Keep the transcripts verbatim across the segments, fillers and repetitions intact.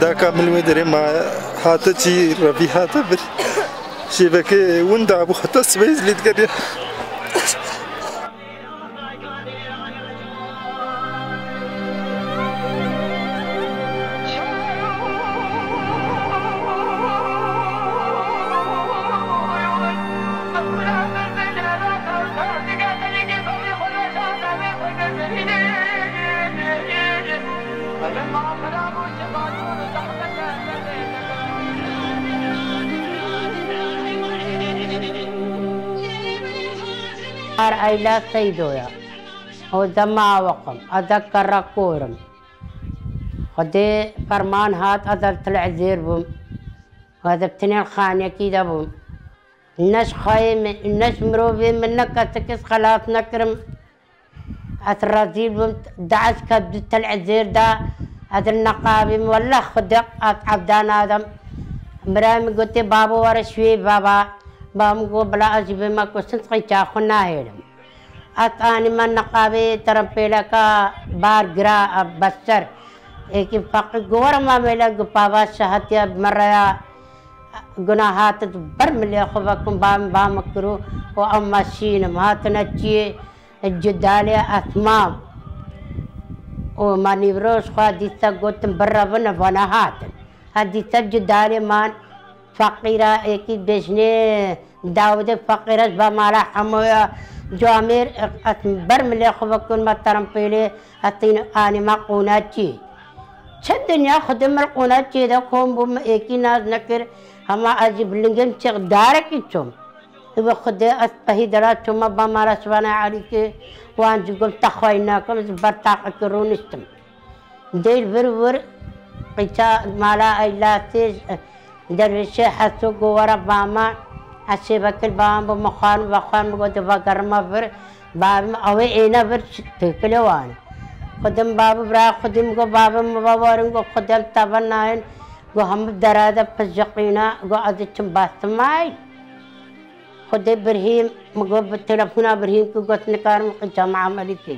Daka min wê derê maye, hate çî revî hate vir. Şêveke winda bû, heta sibê ez lê digeriya. Ar Eyla Seydoya. O zema aweqim, ez kerakorim. Xwedê ferman hat, ez li Til Ezêr bûm. Ez bi tinê li xanekî de bûm. Ne ji xweyê min, ne ji mirovê min, ne kesek ez xelas nekirim. Ez rezîl bûm, daîş ket di Til Ezêr de, ez li neqabîm, wellah Xwedê ez evda nadim. Birayê min gotê, babo were şûyê baba. Ba min got, bila ez jî bêma kuştin, qîça xwe nahêlim. Ez anî me neqabê terempêleka bar gira, beser. Êkî feqî got, were mamêle, got, pava şehetiya bi me re ya. Guna hatin ber milê xwe vekin, ba min, ba min kir û, û ew meşînim. Hatine çiyê, Cudalê Esma. Û me nîvroş xwe dîsa gotin, birevin, vana hatin. Ha dîsa Cudalê man, feqîra êkî bêjinê, Dawidê feqîra ji ba mala hemûya camêr, ez ber milê xwe vekin, me terempêlê, ez tîn anî me qûna çiyê. Çi dinya Xwedê min qûna çiyê de kom bû, min êkî nas nekir, hema ez jî bi lingê min çêx darekî çûm. Ê bi Xwedê ez pehî dera çûma ba mala Şivanê Elîkê, wan jî got, te xwey nakim, ez ber taqekî rûniştim. Dêr vir vir qîça mala Eylasê, dervêşê Heso got, were ba me, ez şêvekir ba me, bi min xwarin vexwarin, min got, vegerime vir, ba min, ew ê êne vir, têkilê wan. Xwedê min ba bi bira Xwedê min got, ba bi min vewerin, got, Xwedê em teve nayên, got, hemû dera de piziqîne, got, ez ê çim basimayî. Xwedê Birhîm, min got, bi telefona Birhîm ki got, nikarim qîça me emelî kê.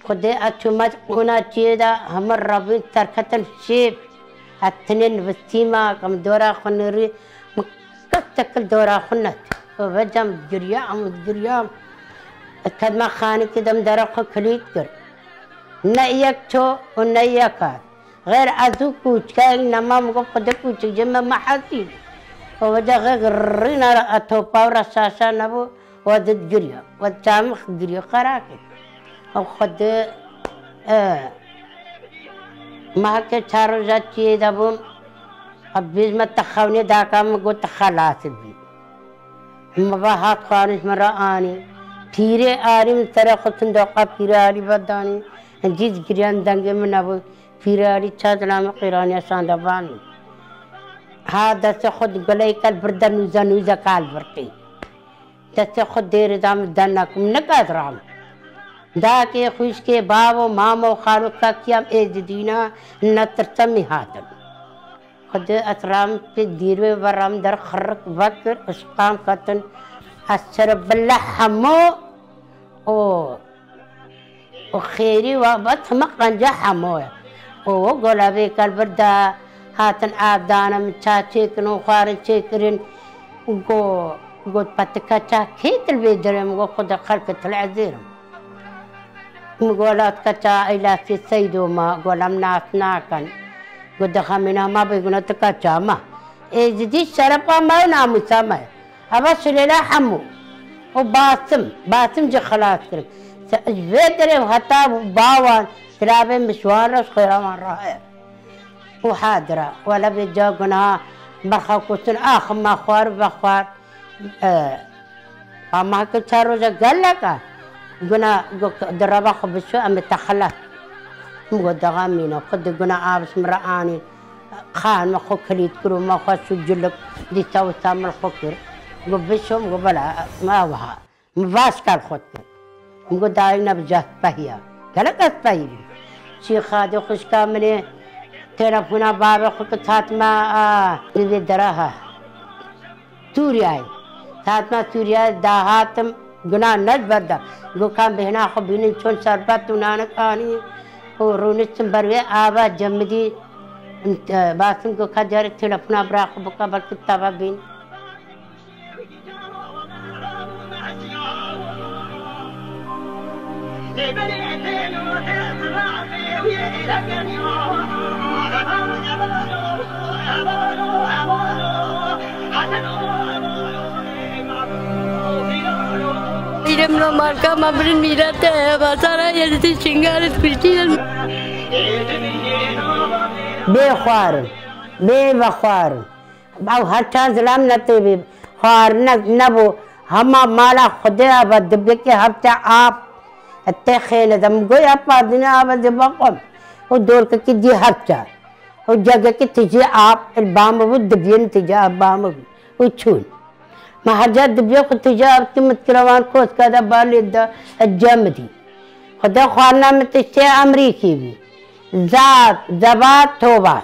Xwedê ez çûme qûna çiyê de, hemû rabûn serketin şêv. Ez tinê nivistîma, em dora xwe nirî, min kes tekil dora xwe net. Û vecem giriyam, giriyam. Ez kedme xanîkê de min dera xwe kilît kir. Ne yek çû û ne yek hat. Xêr ez û kûçikek nema, min got, Xwedê kûçik ji me mehesî. Û vece xêr rîna re, ez topa û reşaşa nebû, û ez digiriya. Û ez çavim digiriya, qerakê. Û Xwedê, e, meheke çar roja çiyê de bûm, ez bêjme te xewnê daka, min got, tu xelas bî. Min va hat xwarin ji min re anî. Pîrê arî min serê xwe sindoqa pîrê arî vedanî. Min cî digiriya, dengê min nebû. Pîrê arî çar zilamê qîraniya şande van min. Ha destê xwe di guleyê kel birde nûze nûze kal birtî. Destê xwe dêrê da min dena ku min nikez ram. Dakê xwîşkê bavo mamo xalo kakiyam ê didîna netirse mî hatin. Xwedê ez ram pê dîrê ve ram der xirrik vekir, uşqan ketin. Ez çere bile hemo û û xêrî we bes heme qenca hemo ye. Û gola vê kel vir de hatin av dane min ça çêkirin û xwarin çêkirin. Go, got, petika ça kê dil vê derê min? Got, xwedê xelkê Til Ezêr im. Min gola tika ça Eylasê Seydo ma, gola min nas nakin. Got, dixemîna ma bêguna tika ça ma. Êzidî şerefa me û namûsa me ye. Eva Şilêla Hemû û Basim, Basim jî xilas kirin. Se-, ji vê derê û heta bawan, silavê min ji wan re, ji xêra wan re heye. Û hadira, wele vê ca gunaha berxa kuştin, axim me xwar, vexwar. E, ama heke çar roja gelek e, guna, gu-, di reva xwe bişo, em ê te xilas. Min got, daxa mîna, xwe di guna av ji min re anî. Xan me xwe kilît kir û me xwe şû cilik dîsa wisa min xwe kir. Got, "Bişo?" Min got, "Bela, me wiha." Min vaşka li xwe dikir. Min got, "Dayê ne bi cah spehî ya." Gelek ez spehî bûm. Şî Xadê xwişka min ê telefona bavê xwe kir, hatime, a, li vê dera he. Sûriyeyê. Hatime Sûriyeyê dahatim, guna ne ji ber de. Got, "Kan bêhna xwe bînin, çûn şerbet û nanik anî û rûniştin ber wê ava cemidî." Basim got, "Ka carê telefona bira xwe bike, belkî teva bîn." Îrem no marka ma birin mîrete, bazara yediti çingarit kuştiyen. Bê xwarin, bê vexwarin. Ew her çar zilam netê bê xwarine nebû. Hema mala Xwedê ava dibikê hevte av. Tê xêne de min goya pardine ava dê baqom. Û dorkekî dî hevte. Û cegekî tijî av, il bamibû, dibiyên tijî av bamibû. Û çûn. Me her ca dibiyê xwe tijî av kî min dikira wan koska de balê de, ez cem dî. Xwedê xwarina min tiştê Amerîkî bî. Zat, zevat, tobat.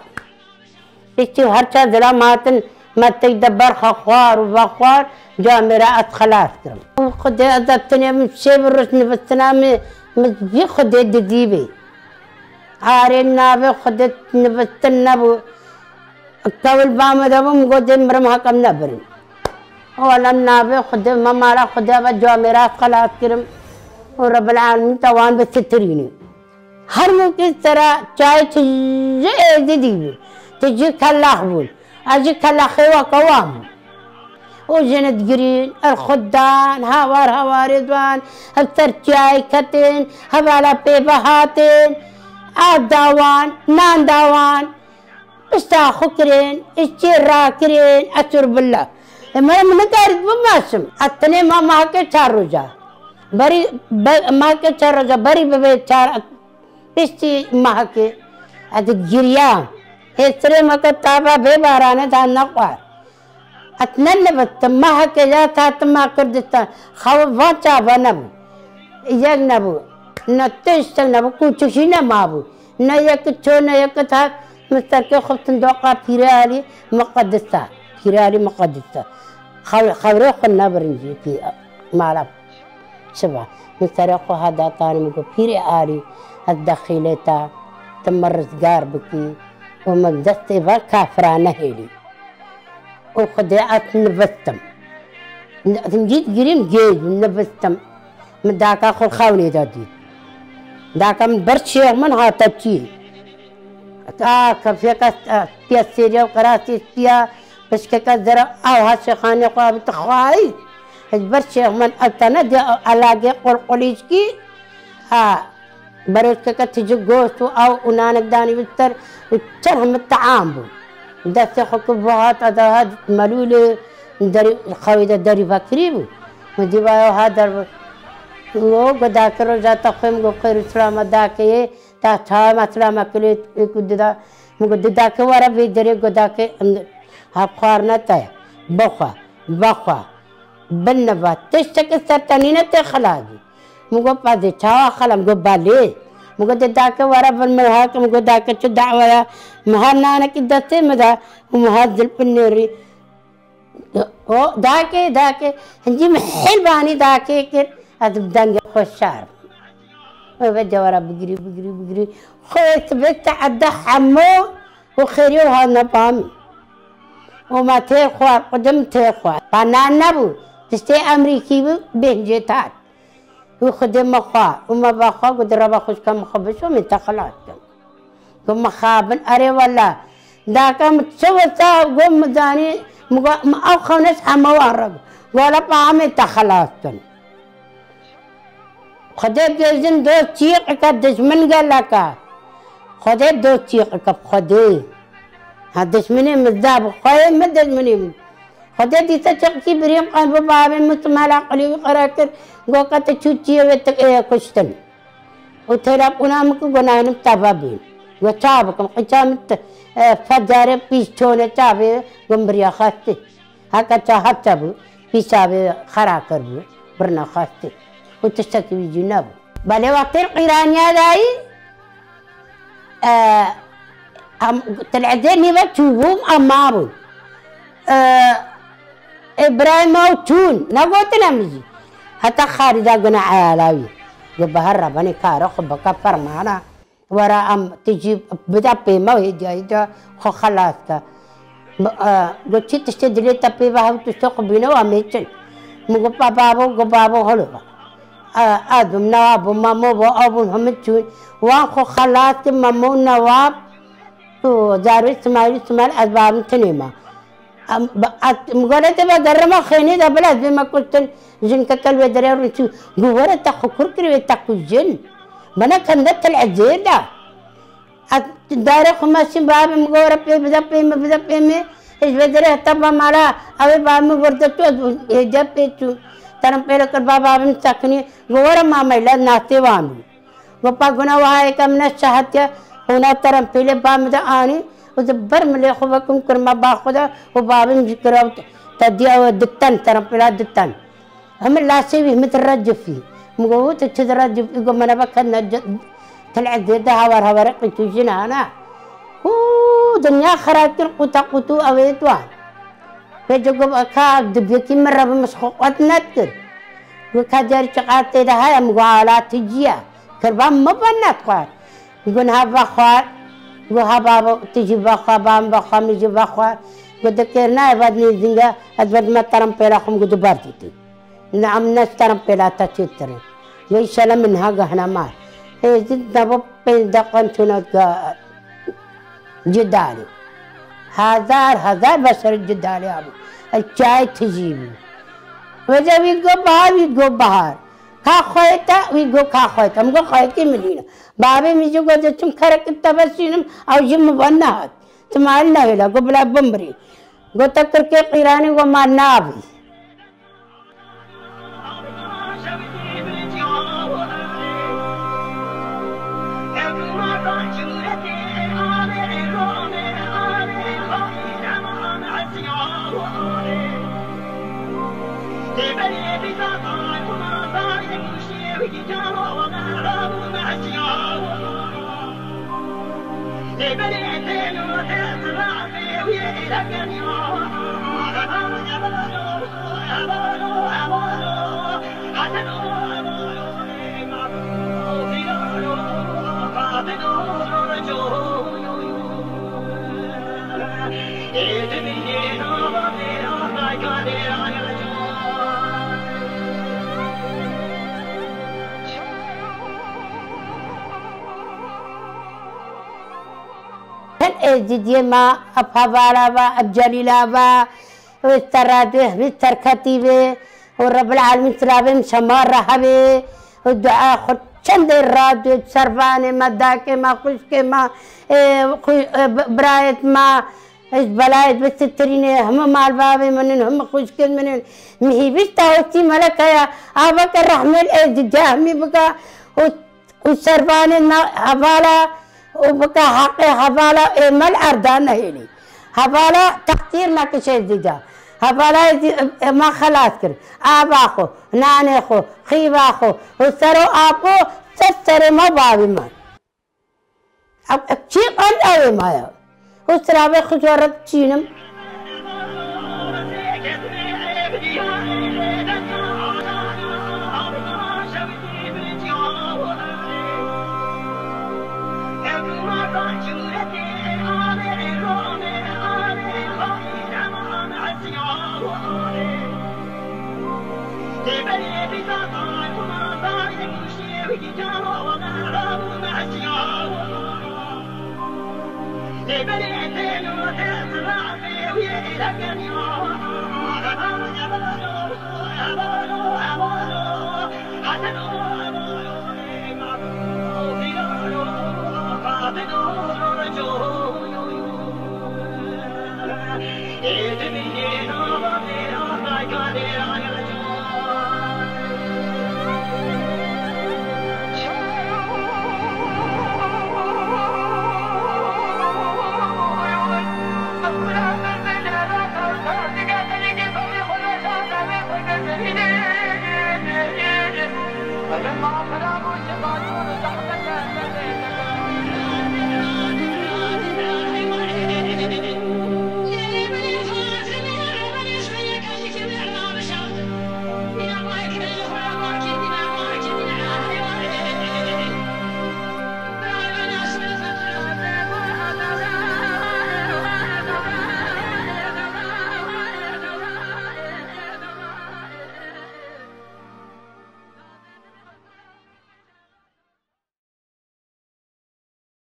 Piştî her çar zilam hatin, me tek de berxa xwar û vexwar, camêra ez xelas kirim. Û Xwedê ez de tinê min şev û roj nivîstina min, min vî Xwedê didî bê. Arê navê Xwedê nivîstin nebû. Kewil ba me de bû, min got, "Dê mirim hekem nebirin." Wala navê Xwedê, me mala Xwedê ve camêra ez xelas kirim. Û Rebbil Alemîn te wan bisitirînî. Her mûkî sera çayê tijî êzidî bû, tijî kelax bûn. Ez jî kelaxê weke wan bûm. Û jin digirîn, erxud dan, hawar hawarê dan, hev ser çiyayê ketin, hevala pê ve hatin, av da wan, nan da wan, pişta xwe kirin, îşçî rakirin, esûrbillah. Ê me min nikarît bimaşim. Ez tenê ma mehekê çar roja. Berî, be-, mehekê çar roja, berî bibe çar, Piştî mehekê ez digiriyam. Hêsirê me ke tava bê barane da nexwar. Ez nenivîstim, mehekê ya hatim ma Kurdistan. Xew van çava nebû. Yek nebû. Ne tiştek nebû, kûçikî nemabû. Ne yek ço, ne yek hat, min serkê xwe sindoqa Pîrê Alî Miqedisa. Pîrê Alî Miqedisa. Xew-, xewrê xwe nebirin jî pî-, mala. Çi be? Min serê xwe heda tanî, min got, "Pîrê Alî, ez dexîlê te, tu min rizgar bikî û min destê van kafira nehêlî." Û Xwedê ez nivîstim. Hingî digirîm, gêj nivîstim. Min daka xwe xewnê de dît. Daka min ber çêx min hate çî. A, kefyeke, a, piya sêriya û qerasê piya, pişkeke zere, ew ha şêxanê xwe bi dixwayî. Ji ber şêx min ev te nedî, ew elagê qulqulîşkî, a, berêşkeke tijî goşt û ew û nanek danî bi ser û çend hemî team bû. Destê xwe ku bo hat, eda hat melûlê derî, xewê de derî vekirî bû. Min dî va ew ha derve. Û godakê roja te xwe min got xêr û silama dakê yê. Ta çawa mesela me kilê ku dida, min got, "Didakê were vê derê godakê, em, hevxwarine te ye. Bixwe, vexwe, binive. Tiştekî ser te nîne tê xilas bî." Min got, "Pezê çawa xelam?" Got, "Belê." Min got, "Didakê were vir min hake." Min got, "Dake çi daweya?" Min her nanekî destê min de û min her zilpinê rî. O, dakê, dakê. Hingî min hêl banî dakê kir. Ez bi dengê xwe şar bûm. Û ve cewara bigirî, bigirî, bigirî. Xwe sibê te ede hemû û xêrî û hane ba min. Û me têr xwar, qudim têr xwar. Ba nan nebû. Tiştê Amerîkî bû, bêhncê tat. Û Xwedê me xwar. Û me va xwar, got, "Reba xwişka min xwe bişo, min te xilas kim." Ku mixabin, erê wela. Daka min çi wisa got, min zanî, min got, min ew xewneş heme wan re got. Wela pa em ê te xelas bin. Xwedê bêjin dost çîqike, dijmin geleke. Xwedê dost çîqike, Xwedê. Ha, dijminê min zab, xweyê min dijminê min. Xwedê dîsa çiqkî birîm qenc bi bavê min tu mela qilî wî qere kir. Got, "Ka tu çû çiyê wê tu ê kuştin." Û telefona min ku gunahê min teva bûn. Go ça bikim, qîça min ti, e, fecarê pîs çone çavê go min biriya xwestê. Heke ça hevça bû, pîsa vê xera kiribû, birina xwestê. Û tiştekî wî jî nebû. Belê wextê qîraniya dayî, e, em, tilezê nîve çûbûm, em mabûn. E, e, birayê me û çûn, negotine min jî. Heta xarîda guna eyala wî. Go bi her rebenê kara xwe bike fermana. Were em tu jî bide pê me û hêdî hêdî xwe xelas ke. Mi, e, got, çi tiştê dilê te pê ve, hew tiştê xwe bîne û em ê çin. Min got, ba babo, got, babo holo ve. E, ez bûm, newa bû, memo bû, ew bûn hemî çûn. Wan xwe xelas kir, memo, newa û zarê Simayîl, Simayîl, ez babim tinê me. Em, ba, at, mugale te ba gerrema xênê de bila ez bê me kuştin. Jin ke kel wê derê rûn çû. Gu were te xukur kir wê te kujin. Bana kende til ezêr da. At dare xumaşin babim gore pê bide pê me bide pê me. Hiç wê derê heta ba mala. Ew ê ba me vurde tu ez hêce pê çû. Terim pêle kir ba babim sekinî. Gu were mameyla nastê wan bû. Gopa guna wahayê ke min ne şehetiye, hûna terempêlê ba min de anî û di ber milê xwe vekim kirma ba xwe de û babim jî kira û te diya we diten, terempêla diten. Hemî laşê wî hemî direcifî. Min got, tu çi direcifî? Got, min eve ket ne ci-, til ezê de hawer hawerê qîtû jin hana. Hû, dinya xera kir quta qutû ew ê tuan. Vêce got, ka dibiyekî min re bi min xwe qet nedikir. Got, ka carî çiqas tê de heye, min got, ala tu cî ye. Kirvan min ve nedixwar. Got, niha vexwar. Got, ha babo, tu jî vexwar, ba min vexwar, min jî vexwar. Got, dikêr nayê, ve nêzînge, ez vedime terempêla xwe, min got, di ber dîtî. Ne, em ne terempêla te çêtir in. Got, înşela min niha gehne mar. Êzîd nabo pênc deqan çûne ge-, Cidalê. Hezar, hezar beşer Cidalê hebû. Ev çayê tijî bû. Wêca wî got, Bahar, wî got, Bahar. Ka xweyê te, wî got, ka xweyê te. Min got, xweyekî min nîne. Babê min jî got, ez çim kerek te veşînim, ew jî min ve nehat. Simayîl nehêla, got, bila bimirî. Got, te kirkê qîranî, got, ma navî. Hin êzîdiyê me, ev hevala ve, ev celîla ve, wê ser radyoyê hemî serketî bê û Rebbil Alemîn silavê min şema re hebê û dua xwe çendê radyo servanê me, dakê me, xwişkê me, ê, xwi-, ê, bi-, birayêt me, ji belayê bisitirînê, hemû malbavê min in, hemû xwişkên min in. Min hîvîşta westî melek heye, aveke rehmê li Êzîdiya hemî bike û û servanên me hevala û bike heqê hevala ê me li erda nehêlî. Hevala teqdîr me kişê zî de. Hevala zî, e, me xelas kir. Ava xwe, nanê xwe, xîva xwe û ser û apo ser serê me bavî me. Ev, ev çî qand ew ê me ye. Û silavê xwe ji we re diçînim.